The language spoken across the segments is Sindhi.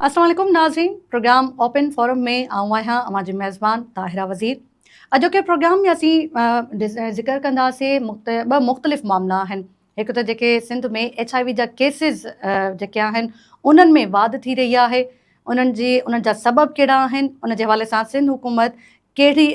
السلام عليڪم ناظرين پروگرام اوپن فورم ۾ آئون آهيان اوهان جي ميزبان طاهره وزير اڄوڪي پروگرام ۾ اسين ذڪر ڪنداسين ٻه مختلف معاملا آهن هڪ ته جيڪي سنڌ ۾ ايڇ I V جا ڪيسز جيڪي آهن انهن ۾ واڌ ٿي رهي آهي انهن جي انهن جا سبب ڪهڙا آهن ان جي حوالي سان سنڌ حڪومت ڪهڙي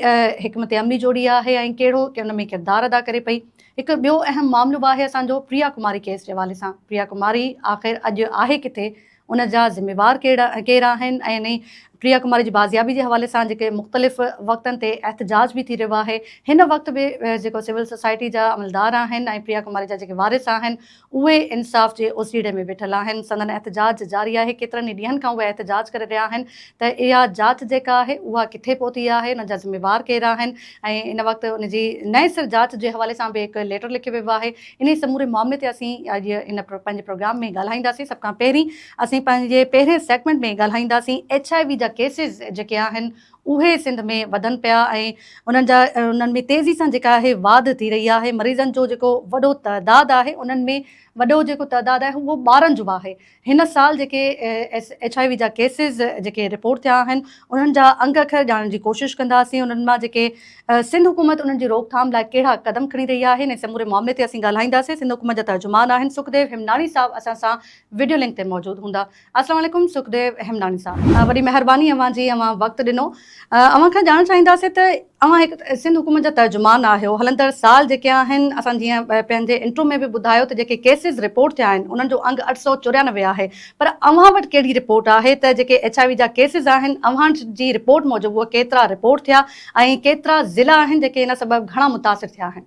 حڪمت عملي جوڙي آهي ۽ ڪهڙو ان ۾ ڪردار ادا ڪري پئي. هڪ ٻيو اهم معاملو به آهي اسان جو پريا ڪماري ڪيس جي حوالي سان. پريا ڪماري آخر اڄ آهي ڪٿي؟ ان جا ذميوار ڪير آهن ۽ انهي پريا ڪماري جي بازيابي جي حوالي سان جيڪي مختلف وقتن تي احتجاج به ٿي رهيو آهي هن وقت به جيڪو سول سوسائٽي جا عملدار آهن ۽ پريا ڪماري جا جيڪي وارث آهن اهي انصاف جي اوسيئڙي ۾ ويٺل آهن، سندن احتجاج جاري آهي، ڪيترن ئي ڏينهن کان اهي احتجاج ڪري رهيا آهن ته اها جاچ جيڪا آهي اها ڪٿي پهتي آهي، ان جا ذميوار ڪير آهن ۽ ان وقت ان جي نئين سر جاچ جي حوالي سان به هڪ ليٽر لکيو ويو آهي، انهي سموري معاملي تي اسين اڄ ان پنهنجي پروگرام ۾ ڳالهائينداسين، سڀ کان پهرين اسين پنهنجي پهرين سيگمينٽ ۾ ڳالهائينداسين ايڇ I V جا ڪيسز جيڪي آهن اهي سنڌ ۾ وڌن پيا ۽ انهن جا انهن ۾ تيزي سان جيڪا آهي واڌ ٿي رهي آهي مريضن جو جيڪو وڏو تعداد آهي انهن ۾ وڏو جيڪو تعداد آهي اهو ٻارن جو آهي هن سال جيڪي ايڇ I V جا ڪيسز جيڪي رپورٽ ٿيا آهن انهن جا انگ اکر ڄاڻڻ جي ڪوشش ڪنداسين انهن مان جيڪي سنڌ حڪومت انهن جي روڪٿام لاء ڪهڙا قدم کڻي رهي آهي ان سموري معاملي تي اسين ڳالهائينداسين سنڌ حڪومت جا ترجمان آهن سکديو همناڻي صاحب اسان سان وڊيو لنڪ تي موجود هوندا السلام عليڪم سکديو هيمناڻي صاحب وڏي مهرباني اوهان جي اوهان وقت ڏنو اوهان کان ڄاڻڻ چاهينداسين ته اوهان هڪ سنڌ حڪومت جا ترجمان آهيو هلندڙ سال جيڪي آهن اسان جيئن پنهنجي انٽرو ۾ به ٻڌايو ته جيڪي ڪيسز رپورٽ ٿيا آهن انهن جو انگ 894 آهي پر اوهان وٽ ڪهڙي رپورٽ آهي ته جيڪي ايڇ I V جا ڪيسز آهن اوهان جي رپورٽ موجب اهي ڪيترا رپورٽ ٿيا ۽ ڪيترا ضلع آهن جيڪي ان سبب گهڻا متاثر ٿيا آهن.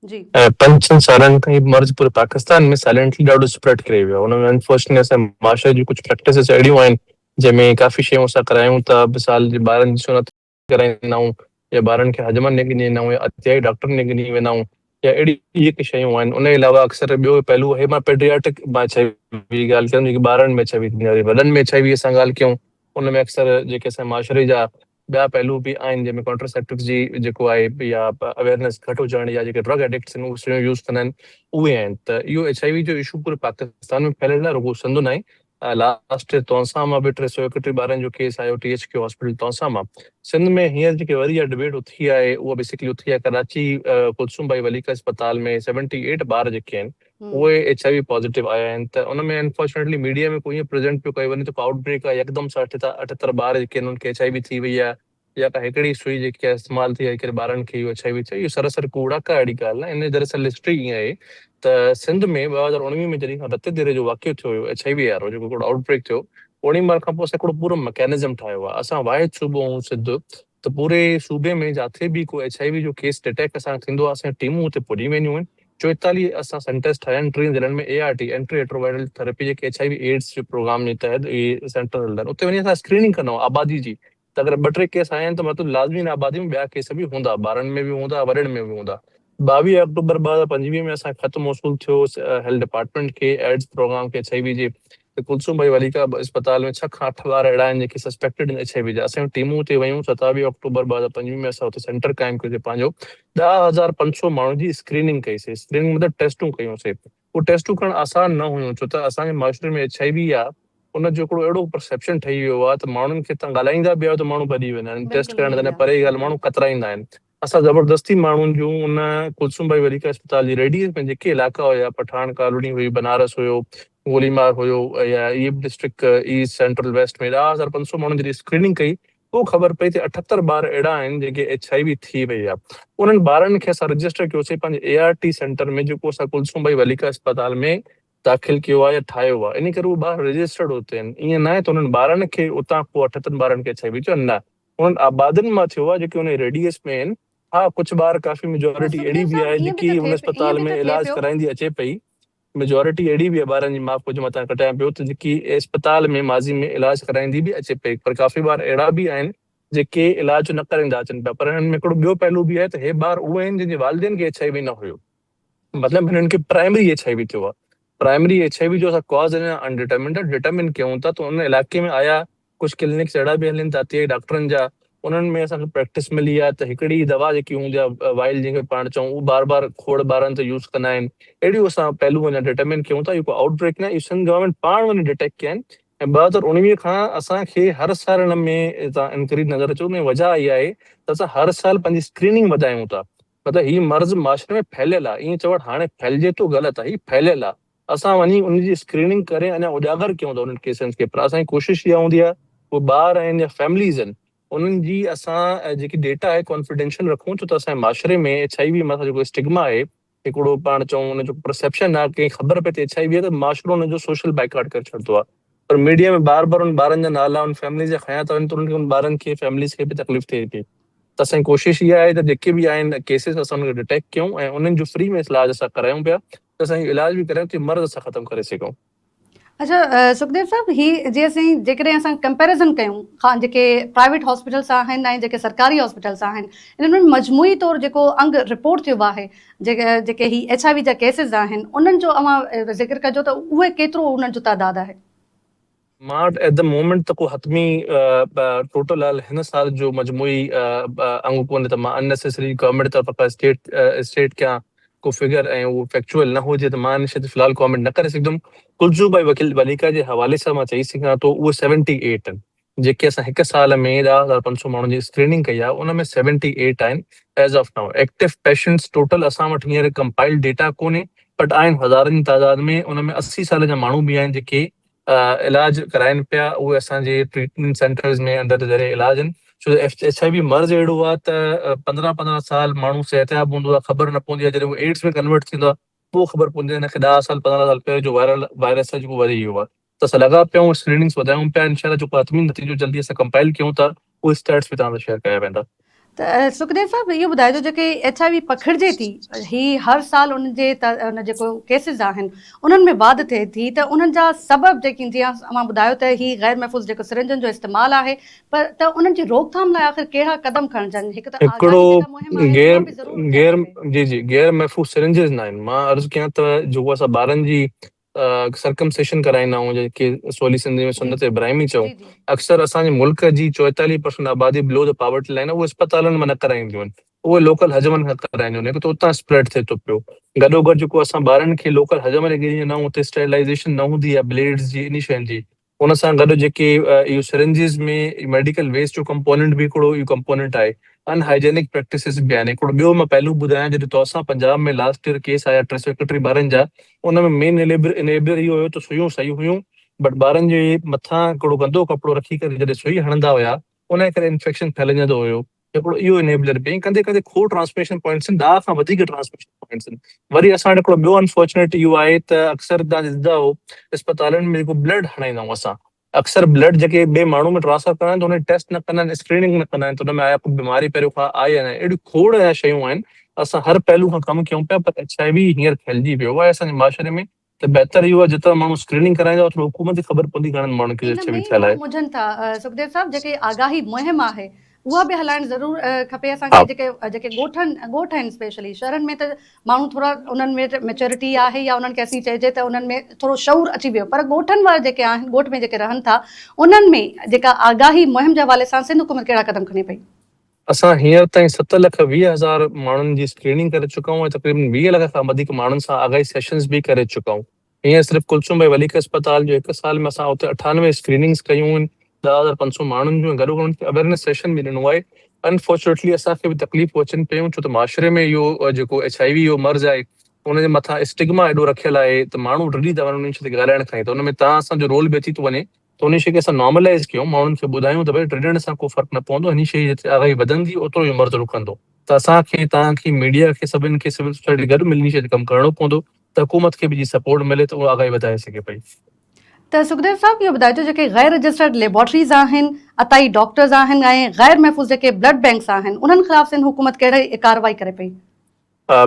جي. ۽ پنج ڇهن سالن کان هي مرض پوري پاڪستان ۾ سائلينٽلي ڏاڍو اسپريڊ ڪري ويو آهي ان ۾ انفارچونيٽلي اسان جي معاشري جون ڪجهه پريڪٽسز اهڙيون آهن جنهن ۾ ڪافي شيون اسان ڪرايون ٿا مثال جي ٻارن جي سنت ڪرائيندا آهيون يا ٻارن کي حجمن ڏي ڳنهي ويندا آهيون يا عطيائي ڊاڪٽرن ڏي ڳنهي ويندا آهيون يا اهڙي جيڪي شيون آهن ان جي علاوه اڪثر ٻيو پهلو آهي مان پيڊياٽرڪ مان ايڇ I V جي ڳالهه ڪيم جيڪي ٻارن ۾ ايڇ I V ٿيندي آهي وڏن ۾ ايڇ I V اسان ڳالهه ڪيون ان ۾ اڪثر جيڪي اسان جي معاشري جا ٻيا پهلو به آهن جنهن ۾ ڪانٽراسيپٽوز جي جيڪو آهي يا اويئرنيس گهٽ هجڻ يا جيڪي ڊرگ ايڊڪٽس آهن اهي شيون يوز ڪندا آهن اهي آهن ته اهو ايڇ I V جو اشو پوري پاڪستان ۾ ڦهليل آهي رڳو سنڌ ناهي لاسٽ ايئر تونسا مان به 331 ٻارن جو ڪيس آيو T H Q hospital Taunsa مان سنڌ ۾ هينئر جيڪي وري اها ڊبيٽ اٿي آهي اها بيسڪلي اٿي آهي ڪراچي ڪلثوم ٻائي وليڪا اسپتال ۾ 78 ٻار جيڪي آهن اهي ايڇ I V positive آيا آهن ته ان ۾ انفارچونيٽلي ميڊيا ۾ ڪو ائين پريزنٽ پيو ڪيو وڃي ته ڪو آئوٽ بريڪ آهي يڪدم سان 78 ٻار جيڪي آهن انهن کي ايڇ I V ٿي وئي آهي يا ڪا هڪڙي سوئي جيڪي آهي استعمال ٿي آهي ڪري ٻارن کي اهو ايڇ I V ٿيو اهو سراسر ڪوڙ آهي ڪا اهڙي ڳالهه ناهي ان جي دراصل هسٽري ائين آهي ته سنڌ ۾ 2019 ۾ جڏهن کان رتي ديري جو واقعو ٿيو هيو ايڇ I V وارو جيڪو هڪڙو آئوٽ بريڪ ٿيو اوڏي مهل کان پوء اسان هڪڙو پورو مڪينزم ٺاهيو آهي اسان واحد صوبو آهيون سنڌ ته پوري صوبي ۾ جاٿي به ڪو ايڇ I V جو ڪيس ڊٽيڪٽ اسان کي ٿيندو آهي اسان جون ٽيمون اتي پڄي وينديون آهن 44 اسان سينٽرز ٺاهيا آهن 30 ضلعن ۾ اي آر ٽي اينٽي ريٽرووائرل ٿراپي جيڪي ايڇ I V AIDS جي پروگرام جي تحت اهي سينٽر هلندا آهن اتي وڃي اسان اسڪريننگ ڪندا آهيون آبادي جي ته اگر ٻه ٽي ڪيس آيا آهن ته مطلب لازمي ان آبادي ۾ ٻيا ڪيس به هوندا ٻارن ۾ به هوندا وڏن ۾ به هوندا 22 آڪٽوبر 2025 ۾ اسان کي خط موصول ٿيو هيلٿ ڊپارٽمينٽ کي ايڊز پروگرام کي ايڇ I V جي ته ڪلثوم ڀائي وليڪا اسپتال ۾ ڇهه کان اٺ ٻار اهڙا آهن جيڪي سسپيڪٽيڊ آهن ايڇ I V جا اسان جون ٽيمون اتي ويون 27 آڪٽوبر 2025 ۾ اسان اتي سينٽر قائم ڪيوسي پنهنجو 10,500 ماڻهن جي اسڪريننگ ڪئي سي اسڪريننگ مطلب ٽيسٽون ڪيون سي اهي ٽيسٽون ڪرڻ آسان نه هيون ڇو ته اسان جي معاشري ۾ ايڇ I V آهي ان جو هڪڙو اهڙو پرسيپشن ٺهي ويو آهي ته ماڻهن کي تان ڳالهائيندا به آهيو ته ماڻهو ڀڄي ويندا آهن ٽيسٽ ڪرڻ ته پري جي ڳالهه ماڻهو ڪترائيندا آهن اسان زبردستي ماڻهن جون ان ڪلثوم ٻائي وليڪا اسپتال جي ريڊيس ۾ جيڪي علائقا هيا پٺاڻ ڪالوني هئي بنارس هيو گوليمار هيو يا اهي به ڊسٽرڪٽ ايسٽ سينٽرل ويسٽ ۾ 10,500 ماڻهن جڏهن اسڪريننگ ڪئي پوء خبر پئي ته 78 ٻار اهڙا آهن جن کي ايڇ I V ٿي وئي آهي انهن ٻارن کي اسان رجسٽر ڪيوسين پنهنجي اي آر ٽي سينٽر ۾ جيڪو اسان ڪلثوم ٻائي وليڪا اسپتال ۾ داخل ڪيو آهي يا ٺاهيو آهي ان ڪري اهي ٻار رجسٽرڊ اتي آهن ائين ناهي ته انهن ٻارن کي اتان ڪو 78 ٻارن کي ايڇ I V ٿيو نه انهن آبادين مان ٿيو آهي جيڪي انهي ريڊيس ۾ آهن. ها ڪجهه ٻار ڪافي پر ميجارٽي اهڙي سکديو به صاحب آهي ائين به جيڪي ته ان ٿئي پيو ائين اسپتال به ۾ ته ٿئي علاج پيو. ڪرائيندي اچي پئي ميجارٽي اهڙي به آهي ٻارن جي معاف ڪجو مان تان ڪٽيان پيو ته جيڪي اسپتال ۾ ماضي ۾ علاج ڪرائيندي به اچي پئي پر ڪافي ٻار اهڙا به آهن جيڪي علاج نه ڪرائيندا اچن پيا پر هنن ۾ هڪڙو ٻيو پهلو به آهي ته هي ٻار اهي آهن جن جي والدين کي ايڇ I V نه هيو. مطلب هنن کي پرائمري ايڇ I V ٿيو آهي پرائمري ايڇ I V جو اسان ڪاز اڃا ان ڊٽرمنڊ آهي ڊٽرمن ڪيون ٿا ته ان علائقي ۾ آيا ڪجهه ڪلينڪس اهڙا به هلن ٿا اتي ڊاڪٽرن جا انهن ۾ اسان کي پريڪٽس ملي آهي ته هڪڙي ئي دوا جيڪي هوندي آهي وائل جنهن کي پاڻ چئون اهو بار بار کوڙ ٻارن تي يوز ڪندا آهن. اهڙيون اسان پهلو اڃا ڊٽرمين ڪيون ٿا. اهو ڪو آئوٽ بريڪ نه آهي، اهو سنڌ گورنمينٽ پاڻ وڃي ڊٽيڪٽ ڪيا آهن ۽ 2019 کان اسان کي هر سال ان ۾ تان انڪريز نظر اچي ٿو. ان جي وجهه اها آهي ته اسان هر سال پنهنجي اسڪريننگ وڌايون ٿا. مطلب هي مرض معاشري ۾ ڦهليل آهي، ائين چوڻ هاڻي ڦهلجي ٿو غلط آهي، هي ڦهليل آهي. اسان وڃي ان جي اسڪريننگ ڪري اڃا اجاگر ڪيون ٿا انهن ڪيسن کي پر اسان جي ڪوشش اها هوندي آهي اهي ٻار آهن يا فيمليز آهن انهن جي اسان جيڪي ڊيٽا آهي ڪانفيڊينشل رکون ڇو ته اسان جي معاشري ۾ ايڇ I V مٿان جيڪو اسٽگما آهي هڪڙو پاڻ چئون ان جو پرسيپشن آهي ڪنهن کي خبر پئي ته ايڇ I V آهي ته معاشرو ان جو سوشل بائيڪاٽ ڪري ڇڏندو آهي پر ميڊيا ۾ بار بار ان ٻارن جا نالا ان فيمليز جا کنيا ٿا وڃن ته انهن کي ان ٻارن کي فيمليز کي به تڪليف ٿئي ٿي ته اسان جي ڪوشش اها آهي ته جيڪي به آهن ڪيسز اسان انهن کي ڊٽيڪٽ ڪيون ۽ انهن جو فري ۾ علاج اسان ڪرايون پيا ته اسان اهو علاج به ڪرايون ته مرض اسان ختم ڪري سگهون. اڇا سکديو صاحب هي جي اسين جيڪڏهن اسان ڪمپيريزن ڪيون خان جيڪي پرائيويٽ هاسپيٽلس آهن ۽ جيڪي سرڪاري هاسپيٽلس آهن انهن ۾ مجموعي طور جيڪو انگ رپورٽ ٿيو آهي جيڪي هي ايڇ I V جا ڪيسز آهن انهن جو اوهان ذڪر ڪجو ته اهي ڪيترو انهن جو تعداد آهي. مان وٽ ايٽ the moment ته ڪو حتمي ٽوٽل حال هن سال جو مجموعي انگ ڪونهي ته مان ان نيسيسري گورنمينٽ طرفان ڪا اسٽيٽ اسٽيٽ ڪيان ڪو فگر ۽ اهو فيڪچوئل نه هجي ته مان ان شي تي في الحال ڪامينٽ نه ڪري سگهندم. ڪلزو ٻائي وڪيل وليڪا جي حوالي سان مان چئي سگهان ٿو اهي سيونٽي ايٽ آهن جيڪي اسان هڪ سال ۾ 10500 ماڻهن جي اسڪريننگ ڪئي آهي ان ۾ سيونٽي ايٽ آهن as of now active patients total اسان وٽ هينئر ڪمپائلڊ ڊيٽا ڪونهي بٽ آهن هزارن جي تعداد ۾ ان ۾ 80 سال جا ماڻهو به آهن جيڪي علاج ڪرائين پيا اهي اسان جي ٽريٽمينٽ سينٽرز ۾ اندر ذريعي علاج آهن ڇو ته ايڇ I V مرض اهڙو آهي ته 15 15 سال ماڻهو صحتياب هوندو آهي خبر نه پوندي آهي جڏهن هو ايڊز ۾ ڪنورٽ ٿيندو آهي پوء خبر پوندي آهي هن کي 10 سال 15 سال پهريون جو وائرل وائرس آهي جيڪو وري ويو آهي ته اسان لڳا پيا آهيون اسڪريننگس وڌايون پيا انشاء الله جيڪو حتمي نتيجو جلدي اسان ڪمپائل ڪيون ٿا اهي اسٽيٽس به توهان سان شيئر ڪيا ويندا. ته سکديو صاحب اهو ٻڌائجو جيڪي ايڇ I V پکڙجي ٿي هي هر سال ان جي ان جيڪو ڪيسز آهن انهن ۾ واڌ ٿئي ٿي ته انهن جا سبب جيڪي جيئن اوهان ٻڌايو ته هي غير محفوظ جيڪو سرنجن جو استعمال آهي پر ته انهن جي روڪٿام لاء آخر ڪهڙا قدم کڻجن هڪ ته هڪڙو آگاهي جيڪا مهم آهي غير اها به ضرور ٿيڻ غير کپي. جي جي غير محفوظ سرنجز ناهن مان عرض ڪيان ته جيڪو اسان ٻارن جي سرڪمسيشن ڪرائيندا آهيون جنهن کي سولي سنڌي ۾ سنت ابراهيمي چئون اڪثر اسان جي ملڪ جي 44 پرسنٽ آبادي بلو the poverty line آهي اهي اسپتالن مان نه ڪرائينديون آهن اهي لوڪل حجمن کان ڪرائينديون آهن هڪ ته اتان اسپريڊ ٿئي ٿو پيو گڏو گڏ جيڪو اسان ٻارن کي لوڪل حجم ڏي ڏيندا آهيون اتي اسٽرلائيزيشن نه هوندي آهي بليڊز جي انهي شين جي ان سان گڏ جيڪي اهو سرنجز ۾ ميڊيڪل ويسٽ جو ڪمپوننٽ به هڪڙو اهو ڪمپوننٽ آهي ان هائيجينڪ پريڪٽسز به آهن هڪڙو ٻيو مان پهلو ٻڌايان جڏهن توسان پنجاب ۾ لاسٽ ايئر ڪيس آيا 331 ٻارن جا ان ۾ مين انيبلر اهو هيو ته سوئيون صحيح هيون بٽ ٻارن جي مٿان هڪڙو گندو ڪپڙو رکي ڪري جڏهن سوئي هڻندا هيا ان جي ڪري انفيڪشن ڦهلجندو هيو. هڪڙو اهو انيبلر به ڪندي ڪندي کوڙ ٽرانسميشن پوائنٽس آهن 10 کان وڌيڪ ٽرانسميشن پوائنٽس آهن وري اسان وٽ هڪڙو ٻيو انفارچونيٽ اهو آهي ته اڪثر تان ڏسندا هو اسپتالن ۾ جيڪو بلڊ هڻائيندا آهيون اسان اڪثر بلڊ جيڪي ٻئي ماڻهو ۾ ٽرانسفر ڪرائن ته ان جي ٽيسٽ نه ڪندا آهن اسڪريننگ نه ڪندا آهن ته ان ۾ آيا ڪو بيماري پهريون کان آهي يا نه اهڙيون کوڙ اهڙا شيون آهن اسان هر پهلو کان ڪم ڪيون پيا پر ايڇ I V هينئر ڦهلجي ويو آهي اسان جي معاشري ۾ ته بهتر اهو آهي جيترا ماڻهو اسڪريننگ ڪرائيندا اوترو حڪومت کي خبر پوندي گهڻن ماڻهن کي ان ايڇ I ۾ وي ئي ٿيل ماڻهو آهي. منجهن ٿا سکديو صاحب جيڪي آگاهي مهم آهي اها به هلائڻ ضرور کپي اسان کي جيڪي جيڪي ڳوٺن ڳوٺ آهن اسپيشلي شهرن ۾ ته ماڻهو ٿورا انهن ۾ ميچورٽي آهي يا انهن کي اسين چئجي ته انهن ۾ ٿورو شعور اچي ويو پر ڳوٺن وارا جيڪي آهن ڳوٺ ۾ جيڪي رهن ٿا انهن ۾ جيڪا آگاهي مهم جي حوالي سان سنڌ حڪومت ڪهڙا قدم کڻي پئي. اسان هينئر تائين 7 لک 20 هزار ماڻهن جي اسڪريننگ ڪري چڪا آهيون ۽ تقريبن 20 لک کان وڌيڪ ماڻهن سان آگاهي سيشنز به ڪري چڪا آهيون. هينئر صرف ڪلثوم ڀائي وليڪ اسپتال جو هڪ سال ۾ اسان اتي 98 اسڪريننگز ڪيون آهن 10500 ماڻهن جون ۽ گڏوگڏ انهن کي اويرنيس سيشن به ڏنو آهي. انفارچونيٽلي اسان کي به تڪليفون اچن پيون ڇو ته معاشري ۾ اهو جيڪو ايڇ I V جو مرض آهي ان جي مٿان اسٽگما ايڏو رکيل آهي ته ماڻهو ڊڄي ٿا وڃن انهن شين تي ڳالهائڻ کان ئي ته ان ۾ توهان اسان جو رول به اچي ٿو وڃي ته انهي شيء کي اسان نارملائيز ڪيون ماڻهن کي ٻڌايون ته ڀئي ڊڄڻ سان ڪو فرق نه پوندو انهي شيء جي جيتري آگاهي وڌندي اوترو اهو مرض رڪندو ته اسان کي توهان کي ميڊيا کي سڀن کي سول سوسائٽي گڏ ملي انهي شيء تي ڪم ڪرڻو پوندو ته حڪومت کي به جي سپورٽ ملي ته اها آگاهي وڌائي سگهي پئي. ته سکديو صاحب اهو ٻڌائجو جيڪي غير رجسٽرڊ ليبارٽريز آهن، عطائي ڊاڪٽرز آهن ۽ غير محفوظ جيڪي بلڊ بينڪس آهن انهن خلاف سنڌ حڪومت ڪهڙي ڪارروائي ڪري پئي؟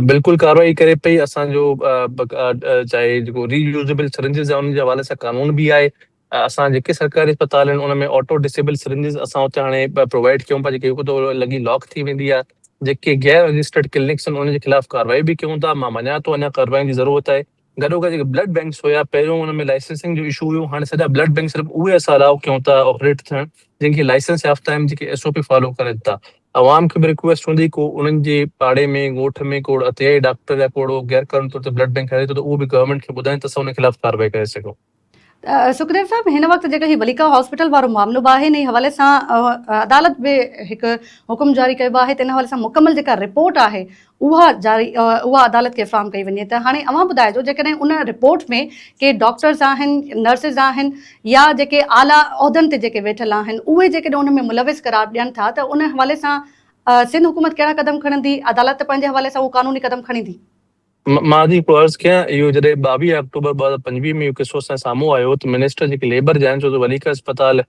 بلڪل ڪارروائي ڪري پئي اسان جو چاهي جيڪو ري يوزيبل سرنجز آهن ان جي حوالي سان قانون به آهي اسان جيڪي سرڪاري اسپتال آهن ان ۾ آٽو ڊسيبل سرنجز اسان اتي هاڻي پرووائيڊ ڪيون پيا جيڪي هڪ دفعو لڳي لاڪ ٿي ويندي آهي جيڪي غير رجسٽرڊ ڪلينڪس آهن انهن جي خلاف ڪارروائي به ڪيون ٿا مان مڃان ٿو اڃا ڪارروائين جي ضرورت آهي گڏوگڏ جيڪي بلڊ بينڪس هيا پهريون ان ۾ لائسنسنگ جو اشو هيو هاڻي سڄا بلڊ بينڪ صرف اهي اسان الاؤ ڪيون ٿا آپريٽ ٿيڻ جن کي لائسنس يافته آهن جيڪي ايس او پي فالو ڪرن ٿا عوام کي به رڪويسٽ هوندي ڪو انهن جي پاڙي ۾ ڳوٺ ۾ ڪو عطيائي ڊاڪٽر يا ڪو اهڙو غير قانوني طور تي بلڊ بينڪ هلي ٿو ته اهو به گورنمينٽ کي ٻڌائين ته اسان ان خلاف ڪارروائي ڪري سگهون. سکديو صاحب هن وقت جيڪو هي وليڪا هاسپيٽل وارو معاملو به آهي انهي حوالي سان عدالت به هڪ حڪم جاري ڪيو آهي ته ان حوالي سان مڪمل جيڪا رپورٽ آهي اها جاري اها عدالت کي فراهم ڪئي وڃي ته هاڻي اوهان ٻڌائجو جيڪڏهن ان رپورٽ ۾ ڪي ڊاڪٽرز آهن نرسز آهن يا جيڪي اعليٰ عهدن تي جيڪي ويٺل آهن اهي جيڪڏهن ان ۾ ملوث قرار ڏين ٿا ته ان حوالي سان سنڌ حڪومت ڪهڙا قدم کڻندي عدالت ته پنهنجي حوالي سان اهو قانوني قدم کڻيندي. مان جي هڪڙو عرض ڪيان اهو جڏهن 22 آڪٽوبر 2025 ۾ اهو قصو اسان جي سامهون آيو ته منسٽر جيڪي ليبر جا آهن ڇو ته وليڪا اسپتال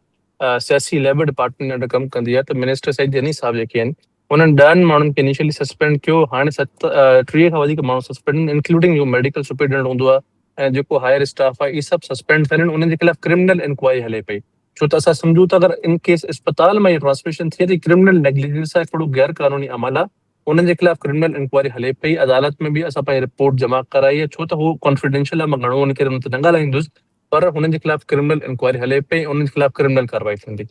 سياسي ليبر ڊپارٽمينٽ انڊر ڪم ڪندي آهي ته منسٽر سعيد غني صاحب جيڪي آهن انهن ڏهن ماڻهن کي انيشلي سسپينڊ ڪيو هاڻي ست 30 کان وڌيڪ ماڻهو سسپينڊ آهن انڪلوڊنگ جو ميڊيڪل سپريڊنٽ هوندو آهي ۽ جيڪو هائر اسٽاف آهي اهي سڀ سسپينڊ ٿيل آهن انهن جي خلاف ڪرمنل انڪوائري هلي پئي ڇو ته اسان سمجهون ٿا اگر ان ڪيس اسپتال مان اها ٽرانسميشن ٿئي ته ڪرمنل نيگليجنس آهي هڪڙو غير قانوني عمل آهي انهن جي خلاف ڪرمنل انڪوائري هلي پئي، عدالت ۾ به اسان پنهنجي رپورٽ جمع ڪرائي آهي، ڇو ته هو ڪانفيڊينشل آهي مان گهڻو ان ڪري ان تي نه ڳالهائيندس پر هنن جي خلاف ڪرمنل انڪوائري هلي پئي ۽ انهن جي خلاف ڪرمنل ڪارروائي ٿيندي.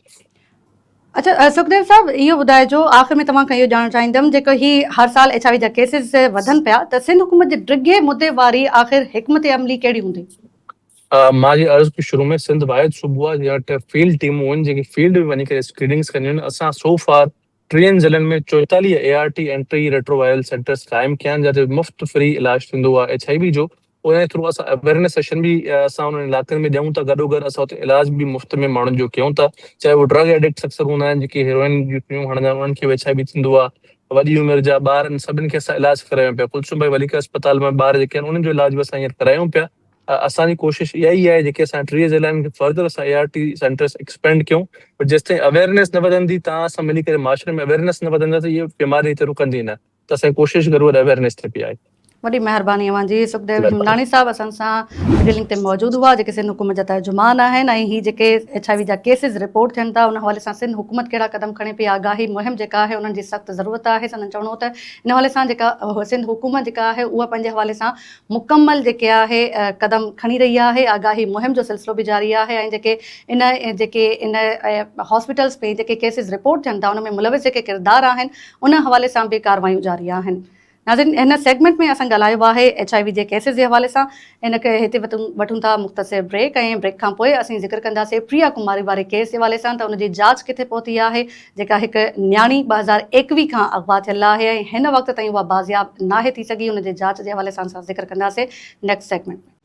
اڇا سکديو صاحب اهو ٻڌائجو آخر ۾ توهان کان اهو ڄاڻڻ چاهيندم جيڪو هي هر سال ايڇ I V جا ڪيسز وڌن پيا ته سنڌ حڪومت جي ڊگهي مدي واري آخر حڪمت عملي ڪهڙي هوندي؟ مان جي عرض ڪيو شروع ۾ سنڌ واحد صوبو آهي جنهن وٽ فيلڊ ٽيمون آهن جيڪي فيلڊ ۾ وڃي ڪري اسڪريننگس ڪنديون آهن اسان سو فار ٽيهن ضلعن ۾ 44 A R T antiretroviral centres قائم ڪيا آهن جتي مفت فري علاج ٿيندو آهي ايڇ I V جو ان جي ٿرو اسان اويرنيس سيشن به اسان انهن علائقن ۾ ڏيون ٿا گڏو گڏ اسان اتي علاج به مفت ۾ ماڻهن جو ڪيون ٿا چاهي هو ڊرگ ايڊڪٽس اڪثر هوندا آهن جيڪي هيروئن جون سيون هڻندا آهن انهن کي به ايڇ I V ٿيندو آهي وڏي عمر جا ٻار آهن سڀني کي اسان علاج ڪرايون پيا ڪلثوم ڀائي وليڪا اسپتال ۾ ٻار جيڪي آهن انهن جو علاج به اسان هينئر ڪرايون پيا اسان جي ڪوشش اها ئي آهي جيڪي اسان 30 ضلعا آهن فردر اسان اي آر ٽي سينٽرس ايڪسپينڊ ڪيون پر جيستائين اويئرنيس نه وڌندي توهان اسان ملي ڪري معاشري ۾ اويئرنيس نه وڌندا ته اهي بيماري هتي رڪندي نه ته اسان جي ڪوشش گڏوگڏ اويئرنيس ٿي پئي آهي. وڏي مهرباني اوهان جي سکديو هملاڻي صاحب اسان سان وڊيو لنڪ تي موجود هئا جيڪي سنڌ حڪومت جا ترجمان آهن ۽ هي جيڪي ايڇ I V جا ڪيسز رپورٽ ٿين ٿا ان حوالي سان سنڌ حڪومت ڪهڙا قدم کڻي پئي آگاهي مهم جيڪا آهي انهن جي سخت ضرورت آهي سندن چوڻ هو ته ان حوالي سان جيڪا سنڌ حڪومت جيڪا آهي اها پنهنجي حوالي سان مڪمل جيڪي آهي قدم کڻي رهي آهي آگاهي مهم جو سلسلو به جاري آهي ۽ جيڪي ان جيڪي ان هاسپيٽلز ۾ جيڪي ڪيسز رپورٽ ٿين ٿا ان ۾ ملوث جيڪي ڪردار آهن ان حوالي سان به ڪاروايون جاري آهن ناظرين هن سيگمينٽ ۾ اسان ڳالهايو آهي ايڇ I V جي ڪيسز جي حوالي سان ان ڪري هتي وٺون ٿا مختصر بريڪ ۽ بريڪ کان پوء اسين ذڪر ڪنداسين پريا ڪماري واري ڪيس جي حوالي سان ته ان جي جاچ ڪٿي پهتي آهي جيڪا هڪ نياڻي 2021 کان اغوا ٿيل آهي ۽ هن وقت تائين اها بازياب ناهي ٿي سگهي ان جي جاچ جي حوالي سان اسان ذڪر ڪنداسين نيڪسٽ سيگمينٽ ۾.